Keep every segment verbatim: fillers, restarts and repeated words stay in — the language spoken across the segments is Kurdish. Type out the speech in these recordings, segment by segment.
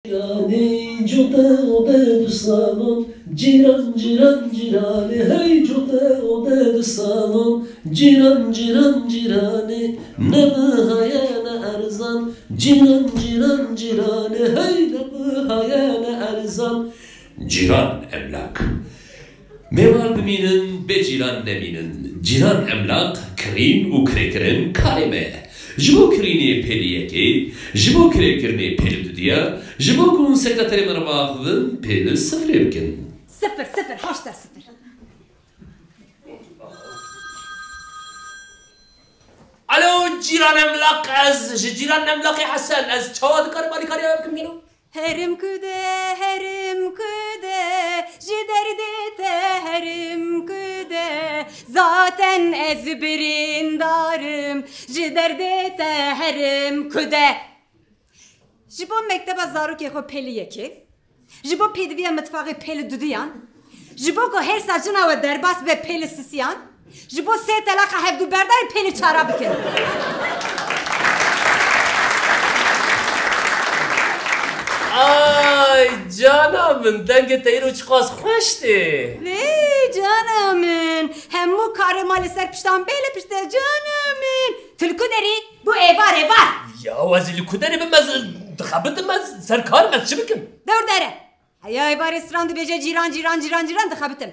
Cîranê, cote ode du salon, cîran, cîran, cîranê, hey, cote ode du salon, cîran, cîran, cîranê, ne bihaye ne erzan, cîran, cîran, cîranê, hey, ne bihaye ne erzan. Cîran emlak. Mêval bimînin, bê cîran nemînin. Cîran emlak, kirîn û kirêkirin karê me ye. Ji bo kirînê pêlî yekê, ji bo kirêkirinê pêlî dudiya, ji bo ku hûn sekreterê me re biaxivin, pêlî sifirê bikin. Sifir, sifir, haşte sifir. Alo, cîran emlak, ez ji cîran emlakê Hesen, ez çawa dikarim alîkariya we bikim gelo? Herim kude, herim kude, ji derdê te herim kude. Zaten ez birîndarim, ji derdê te herim kude. Ji bo mekteba zarokê xwe pêlî yekê, ji bo pêdiviya mitfaxê pêlî dudiyan, ji bo ku hêrsa jina we derbas be pêlî sisiyan, ji bo sê teleqa hevdû berdarî pêlî çara bikin. Ay cana min, dengê te îro çiqas xweş tê. Lê cana min, hemû karê ma li ser piştan bê li pişt te cana min. Tu li ku derî? Bû êvar, êvar. Ya ez li ku derê bim, ez dixebitim, ez ser kar im, ez çi bikim? Dewr dere. Heya êvarê stran dibêje cîran, cîran, cîran, cîran dixebitim.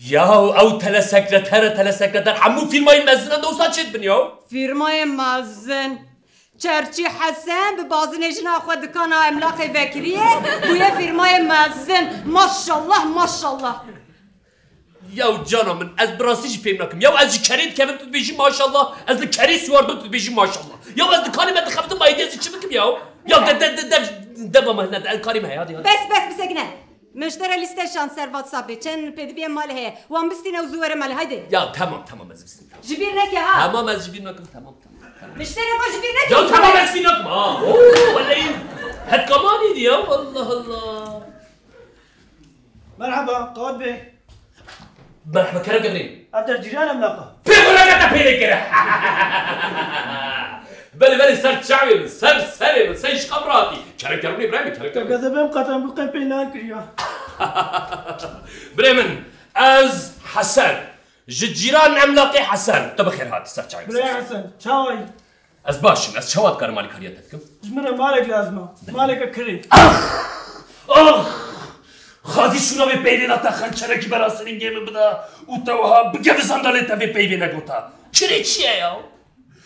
Ya ew telesekreter e, telesekreter. Hemû fîrmayên mezin em de wisa çê dibin ya? Fîrmayên mezin. Çerçî Hesen bi bazinê jina xwe dikana emlaqê vekiriye, bûye fîrmayê mezin. Maşallah, maşallah. Ya cana min, ez bi rastî jî fêm nakim. Ya ez ji kerê dikevim, tu dibêjî maşallah, ez li kerê siwar bim, tu dibêjî maşallah. Ya ez dikanê me dixebitim, ma êdî ez ê çi bikim ya? Ya de, de, de, de, de, bama ne, de, karê me heye, hadi, hadi. Bes, bes, bisekine. Min ji te re lîste şand ser WhatsAppê. Çend pêdiviyên malê heye. Wan bistîne û zû were malê, haydi. Ya, tamam, tamam, ez bistînim, tamam. Ji bîr neke ha. Tamam, ez ji bîr nakim, tamam, tamam, tamam. Min ji te re got ji bîr neke. Ya, tamam, ez ji bîr nakim. Ha, oo, wele, hetka manî diye, Allah Allah. Merheba, qewet bê. Merheba, kerem ke birê. Ev der cîran emlaka. Pê xwe neke te pê kire. Belê, belê, ser çavê min, ser serê min, ser şiqa min rahatî. Kerem ke rûnê birayê min, kerem ke rûnê. Gazebem qatan bu qempê nan kiriya. Birê min, ez Hesen. Ji cîran emlaqê Hesen. Tu bi xêr hatî ser çavê min. Birê Hesen, çawa yî? Ez baş im, ez çawa dikarim alîkariya te bikim? Ji min re malek lazim e. Maleke kirê. Ax! Ax! Xwazî şûna vê peyvêna te xençerekî bera siringê min bida û te wiha bikeve zandalê te vê peyvê negota. Kirê çi ye ya?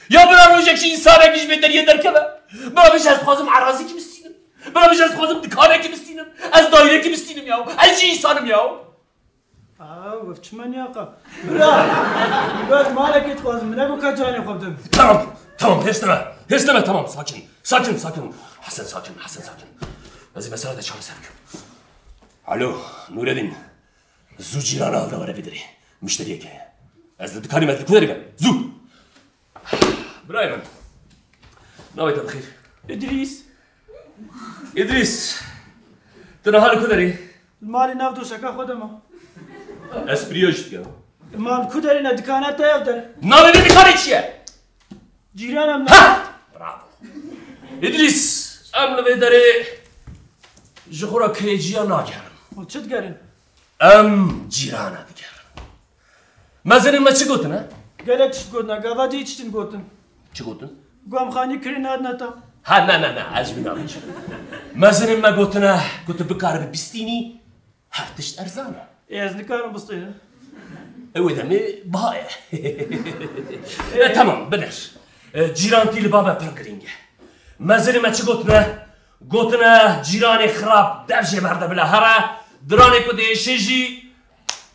Ya bira rojek jî însanekî ji vê deriyê derkeve. Bira bêje ez dixwazim erazîkî bistînim. Bira bêje ez dixwazim dikanekî bistînim. Ez dayrekî bistînim ya. Ez jî însan im ya. Aw, ev çima niyaqa? Bira, bira, ez malekê dixwazim, min negot ka canê xwe bidim. Tamam, tamam, hêrs nebe, hêrs nebe, tamam, sakin, sakin, sakin. Hesen, sakin, Hesen, sakin. Ez ê mesela te çareser bikim. Alo, Nureddin. Zû cîrana hilda were vê derê. Mişteriyek heye. Ez li dikanê me, ez li ku derê me? Zû! Birayê min. Navê te bi xêr? Îdrîs. Îdrîs. Tu niha li ku derê? Li malê nav doşeka xwe de me. Espriya jî dike. Ma li ku derê ne dikana te ev der? Navê vê dikanê çi ye? Cîran em. Ha! Bravo. Îdrîs, em li vê derê ji xwe re kirêciya nagerin. Û çi digerin? Em cîrana digerin. Mezinên me çi gotine? Gelek tişt gotine, gava dî tiştin gotin. Çi gotin? Got em xanî kirê nadine te. Ha, ne, ne, ne, ez wî nabêjim. Mezinên me gotine, gotin bikaribe bistînî, her tişt erzan e. Ê, ez nikarim bistînim. E, wê demê biha ye. E, tamam, binêr. E, cîrantî li ba me pir girîng e. Mezinên me çi gotine? Gotine, cîranê xirab dev jê berde bila here, diranê ku diêşê jî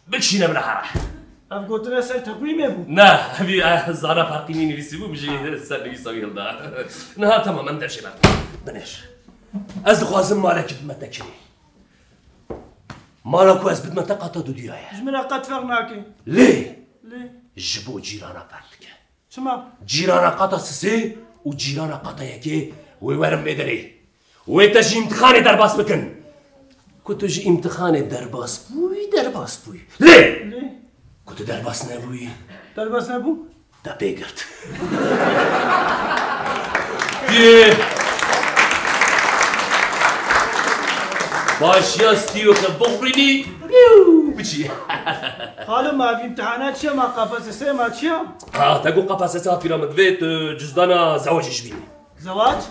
bikişîne bila here. Ev gotine ser teqwîmê bû? Ne, evî, e, zana Ferqînî nivîsîbû, min jî ser nivîsa wî hilda. Niha temam, em dev jê berdin. Binêr. Ez dixwazim malekî bidime te kirê. Mala ku ez bidime te qata dudiya ye. Ji min re qet ferq nake. Lê Lê? Ji bo cîrana ferq dike. Çima? Cîrana qata sisê û cîrana qata yekê wê werin vê derê. Wê te ji îmtixanê derbas bikin. Ku tu ji îmtixanê derbas bûyî, derbas bûyî. Lê Lê? Ku tu derbas nebûyî. Derbas nebû? Te pê girt. Yê. Paşiya stîyo te bixwînî, piw, biçî. Xalo, ma vî imtihana çi ye, ma K P S S ma çi ye? Ah, te got K P S S hat bîra min, divê tu cüzdana zewacê ji bînî. Zewac?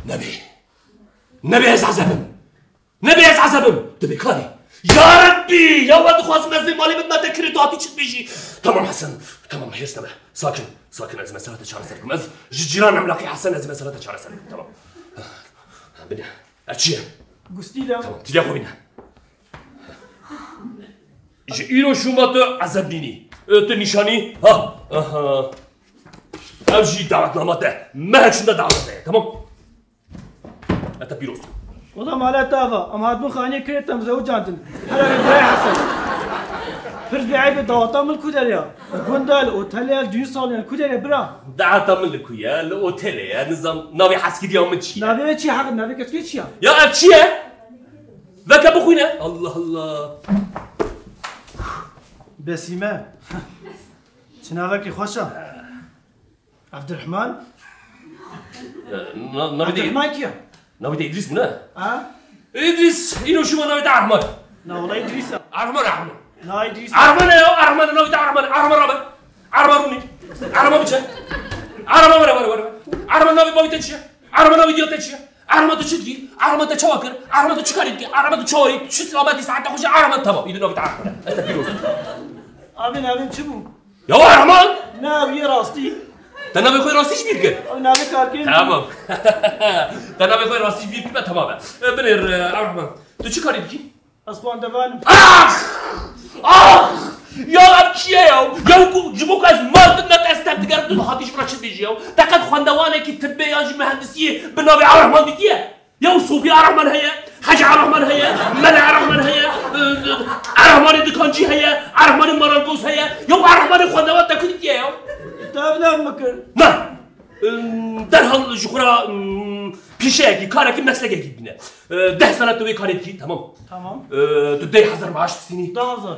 Nebê. Nebê ez ezebim. Nebê ez ezebim. Dibê karî. Ya Rebbî! Ya we dixwazim ez vê malê bidime te kirê, tu hatî çi dibêjî? Tamam Hesen. Tamam, hêrs nebe. Sakin. Sakin, ez mesela te çareser bikim. Ez ji cîran emlaqî Hesen, ez mesela te çareser bikim. Tamam. Binê. Ev çi ye? Gustîl e. Tamam, tîya xwe bîne. Ji îro şûma tu ezeb nînî. E, tu nîşanî? Ha, aha. Ev jî dawetnama te. Mehek şûnde dawet te ye, tamam? Heta pîroz. Wela mala te ava, em hatibûn xaniyê kirê te em zewicandin. Hele wê birayê Hesen. Pirs bê eybê daweta min li ku derê ya? Li gund e, li otelê ye, li düğün salonê ye, li ku derê bira? Daweta min li ku ye? Li otelê ye, nizam navê heskiriya min çi ye? Navê wê çi ye heqî, navê keçkê çi ye? Ya ev çi ye? Veke bixwîne. Allah Allah. Besîme. Çi navekî xweş e. Evdirehman? E, na-, navê te Evdirehman kî ye? Navê te Îdrîs bû ne? Ha? Îdrîs, îro şûma navê te Erhman. Na wela Îdrîs e. Erhman, Erhman. Na Îdrîs e. Erhman e ya, Erhman e, navê te Erhman e. Erhman rabe. Erhman rûnî. Erhman biçe. Erhman were, were, were. Erhman navê bavê te çi ye? Erhman navê diya te çi ye? Erhman tu çi dikî? Erhman te çawa kir? Erhman tu çi karî dikî? Erhman tu çawa yî? Tu çi silametî saeta xwe ji Erhman tamam. Îdî navê te Erhman e. Ez te pîroz. Abi navê min çi bû? Ya Erhman! Na, wî rastî. Te navê xwe rastî ji bîr kir? Ew navê karkê min. Tamam. Te navê xwe rastî ji bîr kir, tamam e. E, binêr, e, Erhman. Tu çi karî dikî? Ez xwendevan im. Ah! Ah! Ya ev çi ye ya? Ya ku, ji bo ku ez mal bidime, te ez tev digerim, tu hatî ji min re çi dibêjî ya? Te qet xwendevanekî tibbê yan jî mühendisiyê bi navê Erhman dîtiye? Ya Sofiya Erhman heye, Hecî Erhman heye, Mele Erhman heye, e, e, Erhmanê dikancî heye, Erhmanê marangoz heye. Ya Erhmanê xwendevan te ku dîtiye ya? Te ev nav min kir. Na. E, derhal ji xwe re, e, pîşeyekî, karekî, meslekekî bîne. E, deh sala tu vê karê dikî, tamam. Tamam. E, tu deh hezar maaş distînî. Deh hezar.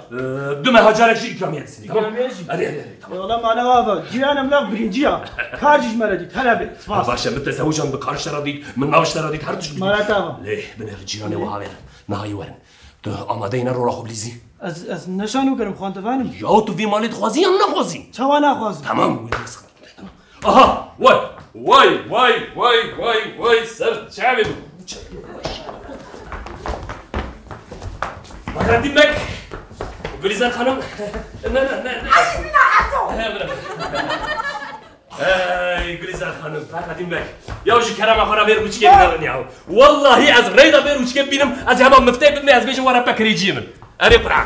E, du meha carek jî îkramiye distînî, tamam. Îkramiye jî. Erê, erê, erê, tamam. E, wela mala ava, cîran emlak birinciya. Kar jî ji me re dît, hele be. Spas. Baş e, min te zewicand, bi kar ji te re dît, min nav ji te re dît, her tişt ji min dît. Mala te ava. Lê, binêr cîranê wiha vêrin. Niha yê werin. Tu amade yî ne rora xwe bilîzî? Ez, ez ne şanoker im, xwendevan im. Ya tu vê malê dixwazî yan naxwazî? Çawa naxwazim? Tamam, wê dest xwe. Aha, vay, vay, vay, ser çavê min. Fahrettin Beg, Gülizar Hanım. Ne, ne, ne, ne? Ay, Mina Haso! He, bırak. Hey, Gülizar Hanım, Fahrettin Beg. Ya ji kerema xwe re vê rûçikê bînerin ya. Wallahî ez reyda vê rûçikê bînim, ez hema miftê bim, ez bêjim were pekirêciyê min. Erê Quran.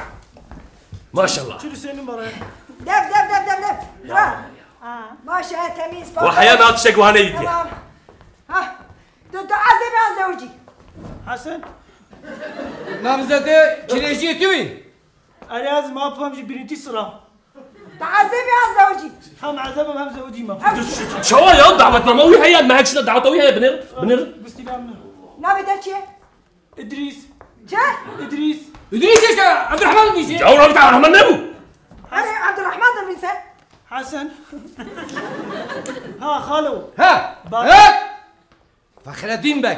Maşallah. Çi Hüseyin'in bana? Dev, dev, dev, dev, dev. Ya. Bırak. Ha. Maşallah, temiz. Wa heya na tiştek wiha neyîtiye. Tamam. Ha. Tu, tu azê ben zewcî. Hasan. Namzete kirêjiyê tu yî? Erê ez ma pam jî birinci sıra. Tu azê ben zewcî. Hem azê ben hem zewcî ma. Çawa ya, davetnama wî heye, mehek şina daveta wî heye, binêr, binêr. Gustîlan min. Navê te çi ye? Îdrîs. Çi? Îdrîs. Îdrîs işte, Abdurrahman Îdrîs. Ya, Abdurrahman nebû. Erê, Abdurrahman de bin sen. Hasan. Ha, xalo. Ha. Bak. Ha. Fexreddîn Beg.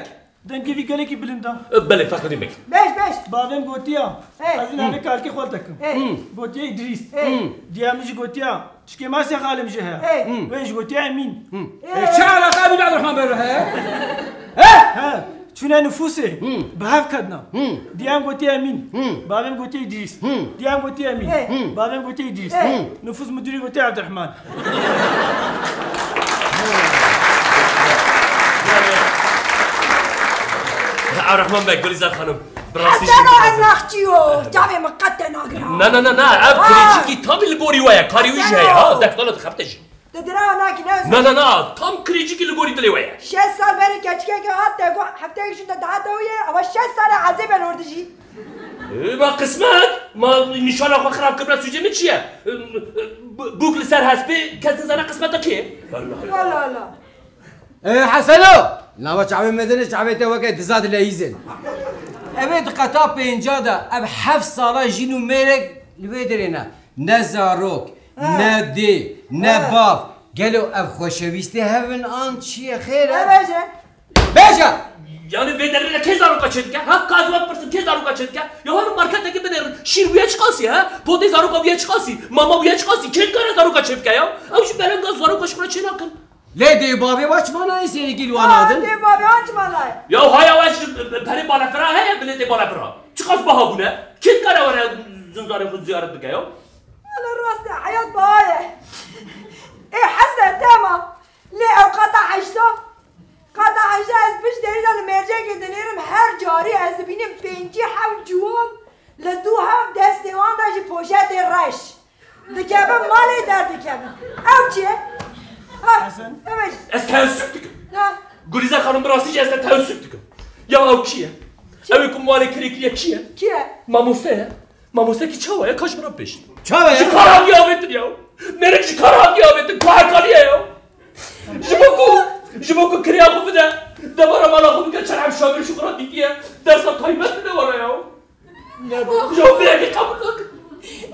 Dengê vî gelekî bilind e. E, belê, Fexreddîn Beg. Beş, beş. Bavê min gotiya. Hey. Ez ê navê kalkê xwe tekim. Hey. Hmm. Gotiye Îdrîs. Hey. Hmm. Diya min jî gotiya. Çikê masê xalê min jî heye. Hey. Hmm. Wê jî gotiye Emîn. Hmm. Hey. E, çi eleqa Emîn Abdurrahman Beg re heye? He? He. Çûne nifûsê. Hmm. Bi hev ketna. Hmm. Diya min gotiye Emîn. Hmm. Bavê min gotiye Îdrîs. Hmm. Diya min gotiye Emîn. Hey. Hmm. Bavê min gotiye Îdrîs. Hey. Nifûs müdürî gotiye Abdurrahman. Erhman Bey, Gülizar Hanım, bi rastî Hesen o emlakçî yo, çavê min qet te nagira. Na, na, na, na, ev kirêcikî tam li gorî we ye, karî wî jî heye, ha, deh sala dixebite jî. Tu dira nakî ne? Na, na, na, tam kirêcikî li gorî dilê we ye. Şeş sal berê keçikeke hat te got, hefteyek jî te daha te ye, ama şeş sal e ezê ben orada jî. E, ma qismet, ma nîşana xwe xirab kirine sûcê min çi ye? E, e, bûk li ser hespê, kes nizane qismeta kê ye? Allah Allah. Allah Allah. Ê Heseno! Nava çavê me dinê, çavê te weke diza dileyîzin. Ev ê di qeta pênca de, ev heft sala jin û mêrek li vê derê ne. Ne zarok, Ha. ne dê, ne Ha. bav. Gelo ev xweşewîstê hev in an çi ye xêr e? Ne bêje? Bêje! Yani vê derê de kê zaroka çêdike, ha? Ka ez we bipirsim, kê zaroka çêdike? Ya her marketekê binêrin, şîr wî ye çiqasî, ha? Potê zaroka wî ye çiqasî, mama wî ye çiqasî, kê dikare zaroka çêbike ya? Ew jî belenga zaroka ji xwe re çênakin. Lê dê bavê we çima nayê sêrikî li wan nadin? Dê bavê wan çima nayê? Ya haya we ji perê balefira heye, bilêtê balefira. Çiqas baha bûne? Kê dikare were zinzarê xwe ziyaret bike ya? Wele rast e, heyat baha ye. Ê Hesen, tema. Lê ew qata heşta. Qata heşta ez pişt derî de li mêrcekê dinêrim, her carî ez dibînim pêncî heft ciwan li dû hev destê wan de ji poşetê reş dikevin malê derdikevin. Ew çi ye? Ha, Hesen. Evet. Ez teessüf dikim. Ha. Gulîze xanim, bi rastî jî ez te teessüf dikim. Ya ew kî ye? Ew ê ku malê kirê kiriye kî ye? Kî ye? Mamoste ye. Mamoste kî çawa ye? Ka ji min re bibêjin. Çawa ye? Ji kar hatiye avêtin ya. Mêrik ji kar hatiye avêtin. Ku hekaniye ya. Ji bo ku, ji bo ku kiriya xwe bide, debara mala xwe bike, çerhem şamil ji xwe re dîtiye, dersa taybet bide were ya. Ji bo vê yekê qebûl nakin.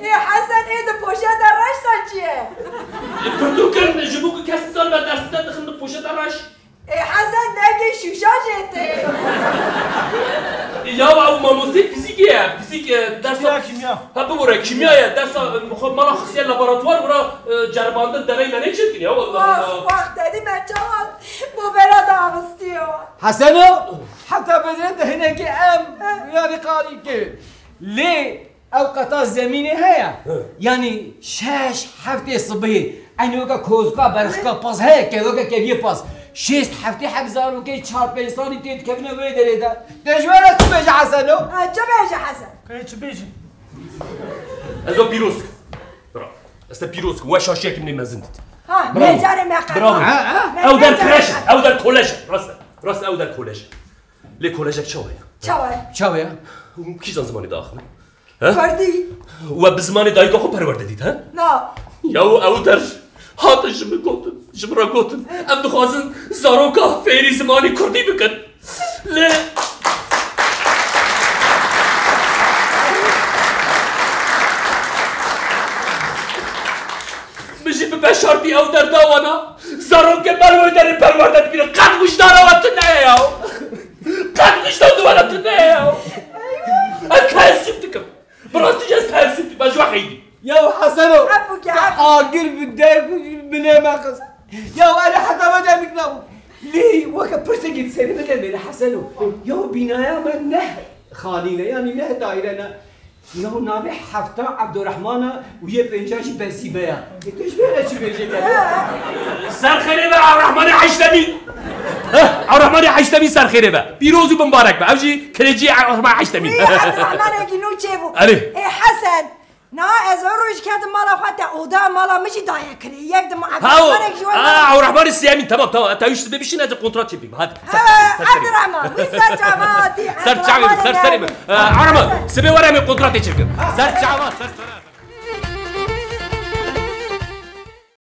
Ê Hesen, ê di poşeta reş de çi ye? Pirtûk in, ji bo ku kes nizanibe, ders dide dixin di poşeta reş. Ê Hesen, dengê şûşa jê tê. Ya ew mamosteyê fîzîkê ye. Fîzîk, e, dersa... Kîmya, kîmya. Ha, bibore, kîmya ye. Dersa, e, xwe mala xistiye laboratuwar, wira, e, ceribandin, deney meney çêdikin ya. Wah, wah, dedî me çawa bo bela de avistiyo. Heseno, heta bedre de hinekî em, yani qalî ki. Lê Ew qeta zemînê heye. Hı. Yanî şeş heftê sibihê, eynî weke kozika berxika pas heye, keveke keviyê pas. Şêst heftê heb zarokê çar pênc salî tê dikevine wê derê de. Te ji were çi bêje Heseno? Ha, çi bêje Hesen? Kayê çi bêjî? Ez o pîroz kim. Bravo. Ez te pîroz kim. We şaşiyekî min ê mezin dît. Ha, bravo. Necarê me qet. Bravo. Ha, ha. Ew der kreş e, ew der kolej e. Rast e. Rast e, ew der kolej e. Lê kolejek çawa ye? Çawa ye? Çawa ye? Hûn kîjan zimanê diaxivin? He? Kurdî. We bi zimanê dayika xwe perwerde dît, he? Na. Ya ew der hatin ji min gotin, ji min re gotin, em dixwazin zaroka fêrî zimanê kurdî bikin. Lê min jî bi veşartî ew der da wana. Zarokê me li wê derê perwerde dibînin. Qet wijdana we tune ye ya. Qet wijdan di we de tune ye ya. Ez teessüf dikim. Bi rastî jî ez teessüf dikim. Ez ji we xeyrî. Ya Heseno, Ebu te Kehf. Agir bi derg û binê me xist. Ya erê heta me demik nabû. Lê weke pirsekî li serê min demê li Heseno. Ya bînaya me neh xanî ne, yanî neh daîre ne. Ya navê hefta Ebdurrahman e û yê pênca jî Besîme ye. E, tu ji bê re çi bêjê kene? Ser xêrê be Ebdurrahmanê Heştemî. Heh, Ebdurrahmanê Heştemî ser xêrê be. Pîroz û bimbarek be. Ev jî kirêcî Ebdurrahman Heştemî. Wî Ebdurrahmanekî nû çêbû. Erê. Ê Hesen, niha ez her roj ketim mala xwe te oda mala min jî daye kirê. Yek dima Haw. Ebdurrahmanek ji we. Aa, Ebdurrahmanê siyemî. Tamam, tamam. Te wî ştê bişîn ez ê kontrat çêbîm. Hadi. He, Ebdurrahman, wî ser çava hatî. Ser çavê min, ser serê min. Ee, Ebdurrahman, sibê were em ê kontratê çêbikin. Ser çava, ser sere.